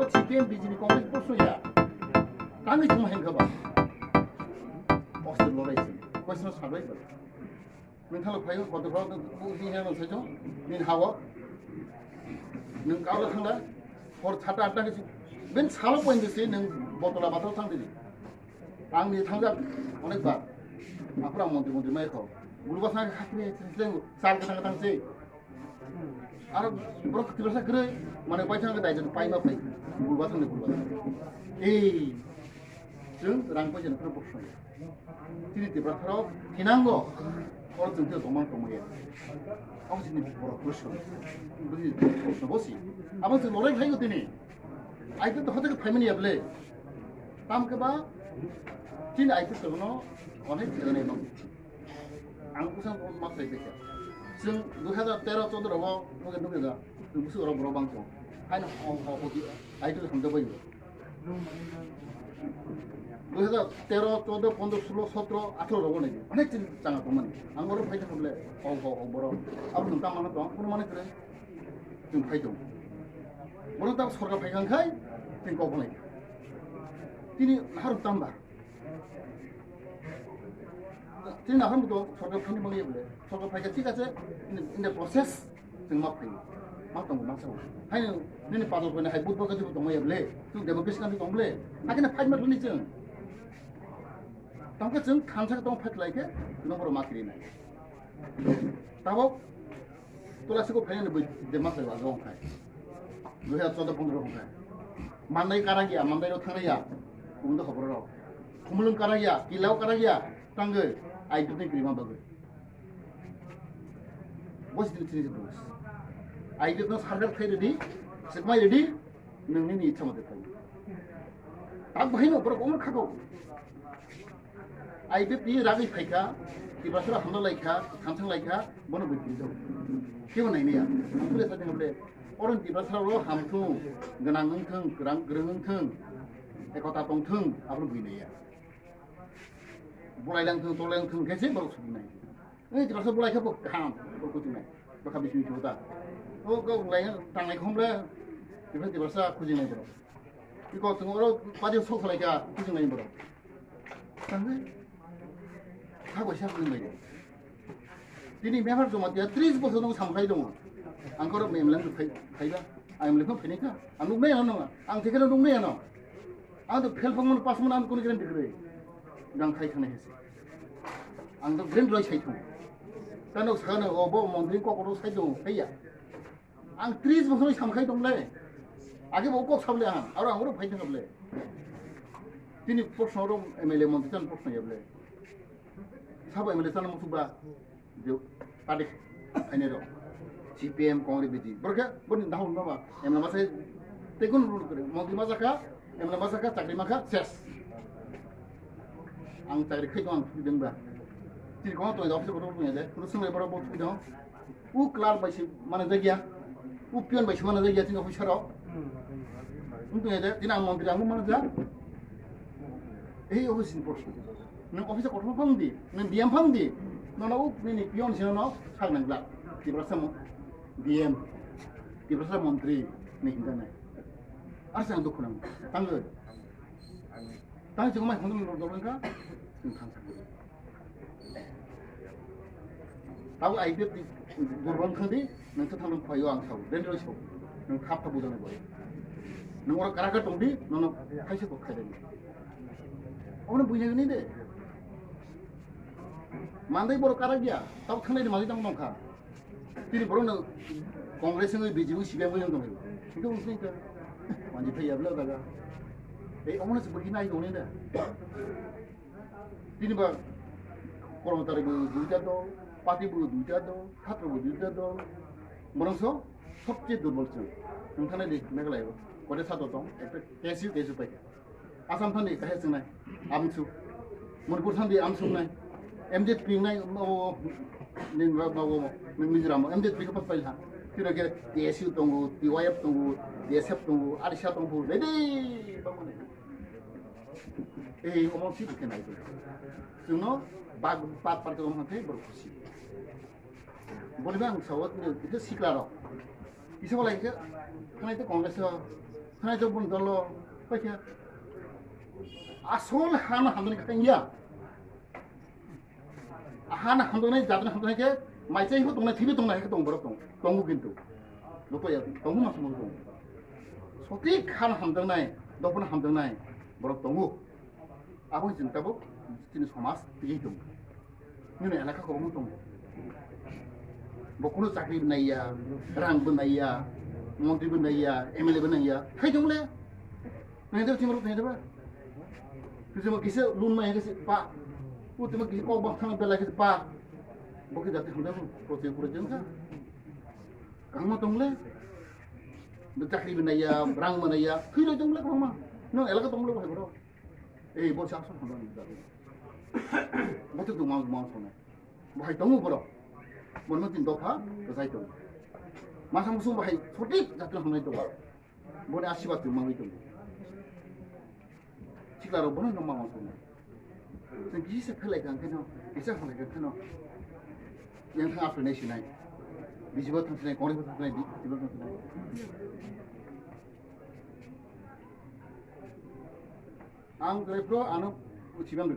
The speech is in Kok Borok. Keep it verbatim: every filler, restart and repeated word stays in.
C P M, B J P, Congress bo soya. Tangwi thum hai kha ba. Ostir lorai se. Question sabai ba. Nwng thalo phaio, kotor pharo buji hino sai chong. Nini hawo. Nwng kaula thangda. Hor sata atta kisi. Ben salo point se nwng botola batho thangdi. Ang ni thangjak onek bar. Aphuru ang montri montri mai kho. Guru bwsang hakri sal ka thang thang se. Aro borok tiprasa kwrwi, mane paithang khe daijak paima phai, gulba thangni gulba thang. Ei, chwng rang paisa ni phano bwswng. Chini tiprasa rok thinango, oro chwng tei tongmani tongmaya. Abo chini borok bwswng. Bwswng bosi. Abo chwng lorai khlaigo tini. Aito to hote khe phaimani ya bwle. Tam khe ba, chini aito to no, onek jagani no. Ang bwsang ma sai bekha. Chwng dui hazar tero choudo rogo nuge nuge da. Chwng bwswk rok borok bang tong. Haino hong hong hong di. Ai tu hamda bai. Dui hazar tero, choudo, pondro, sulo, sotro, atharo rogo nai. Onek chwng changa tongmani. Ang oro phai thang bole hong hong hong borok. Abo nwng tamo no tong, kono mane kwrwi. Chwng phai tong. Borok ta sorkar phai khang khai chwng kok nai. Tini harok tamba. Chini naphang buto sorkar phani mangi bole. Sorkar phaikha thik ache, in, in the process, chwng ma phai. Ma tongo, ma sao. Hai nini padal koine hai budbak kaji tong ya bole. Chwng democracy kan tong bole. Hakhe na fight ma thani chwng. Tangkhe chwng thansa tong fight lai khe, chwng boro ma kiri nai. Tabok Tulasi ko phainani bui de ma sai wa gong khai. Dui hazar choudo pondro hwn khai. Mandai karang ya, mandai ro thangnai ya. Kubundo khobor rok. Khumulung karang ya, kilau karang ya. Tangoi, ai dutni krima bagoi. Bos dil chini bos. Ai dutno sarkar khai ready, sekmai ready. Nwng nini ichha mate thang. Tak bahai no borok omo khago. I P F T ragwi phaikha, Tiprasara hamna laikha, thamsang laikha, bono bui twijao. Kebo nainaya. Ang bole sa tengble. Oron Tiprasara ro hamthung, gwnang wngthung, kwrang kwrwng wngthung, ekota tongthung, abro bui naiya. Bolai langthung, tolai langthung khe se borok sugui nai. Ei, Tiprasa bolai khe bo kaham, bo kuching nai. Bwkha bising bising ta. O, o, lai, tanglai khom le. Tiprasa, Tiprasa kuching nai borok. Iko tung oro padi sok salai kha, kuching nai borok. Tangwi. Tha bai sa kuching nai. Tini member joma tiya tris bosor nung samkhai dongo. Ang koro M L A phai, phaiba. Ang M L A phai phai kha. Ang nuk nai ano. Ang thikhe nuk nai ano. Ang to fail phangmano pass mano ang kunu guarantee kwrwi. Gang khai thangna hese. Ang to guarantee roi sai thung. Tano sakano obo montri kokoro sai thung, sai ya. Ang tris bosor sam khai tong le. Age bo kok sable ang, aro ang oro phai thang le. Tini proshno ro M L A montri tan proshno ya ble. Sabo M L A tan mo suba. Je party phainai rok, C P M, Congress, B J P, borok khe boni dahon baba, M L A masa tei kunu rule kwrwi, montri ma jakha, M L A ma jakha, chakri mankha, ses. Ang chakri khai tong, ang thwi dengba. Tini kono tong, office kotor tong de, kunu swnglai borok bo thwi dong. U clerk bai se mana jagya, u peon bai se mana jagya, tini officer rok. Wng tong de, tini ang montri ang mana ja. Ei office ni proshno. Nwng office kotor phang di, nwng D M phang di. Nono uk nini peon sino no sak nang glak. Tiprasa mo-, D M, Tiprasa montri ni hinda nai. Ar sang dukhu nang. Tangoi. Tang chikmai khondom rok dorong kha. Nwng thang sak. Tabo I P F ni gurbang thang di, nwng to thang phai ang sao, den roi sao. Nwng thap thap bujang boy. Nwng oro kara kara tong di, nono khaisa kok khai de. Ono buina ni de. Mandai borok karak ya, tabo thangnai ni mandai tamo nongkha. Tini borok no Congress wngwi B J P wngwi C P M wngwi tongwi. Hingke wngwi tongwi ka. Manji phai yabla daga. Ei omono se bwkhi nai tongni da. Tini ba kormotari bo duita dol, party bo duita dol, chhatro bo duita dol. Borok so sobche durbol chwng. Wngthana di Meghalaya o. Kote sato tong, ekta K S U, K S U pai. Assam thani kahai swngnai, amsu. Manipur thani amsu nai. M Z P nai, o, o, nin ba, ba, o, Mizoram, M Z P ko papai ha. Tiro ke T S U tongo, T Y F tongo, T S F tongo, Arisa tongo, dede, ba mane. Ei, omo si buke nai. Suno, bag, pat, pat, omo thai, bor khusi. Boni ba ang sawo tini kisa sikla rok. Kisa wala kisa khanai to Congress o Thai to bun dolo, paikha. Asol hana hamdani kata iya. Hana hamdani jatna hamdani ke, mai chai hu tongnai, thibi tongnai, ke tong borok tong, tongu kintu. Loto ya, tongu mas mo tong. Sotik hana hamdani, dopna hamdani, borok tongu. Abo chwng tabuk chini somaj twi tongo. Nini elaka kwbangma tongo. Bo kunu chakri bo naiya, rang bo naiya, montri bo naiya, M L A bo naiya. Hai tongle. Nai do chimro nai do ba. Kisa kisa lun mai kisa pa. U tima kisa kok bang thang belai kisa pa. Bo kisa jati hamda ko prote pura jengka. Kangma tongle. Bo chakri bo naiya, rang bo naiya. Thwi roi tongle kwbangma. Nang elaka tongle bo hai boro. Ei, bo sa asol hamdang ni jati. Bo to dungma dungma sone. Bo hai tongo borok. Bo no tin dopha, bo sai tongo. Masa musu bo hai sotik jati hamdang tongo. Bo ni asibad tong mangwi tongo. Sikla rok bo no nong mangwi tongo. Sen kisi se phelai kang kheno, kisa phelai kang kheno. Yang thang asol nai sinai. Bijibo thang sinai, kongri bo thang sinai, bijibo thang sinai. Ang kre pro ano uchibang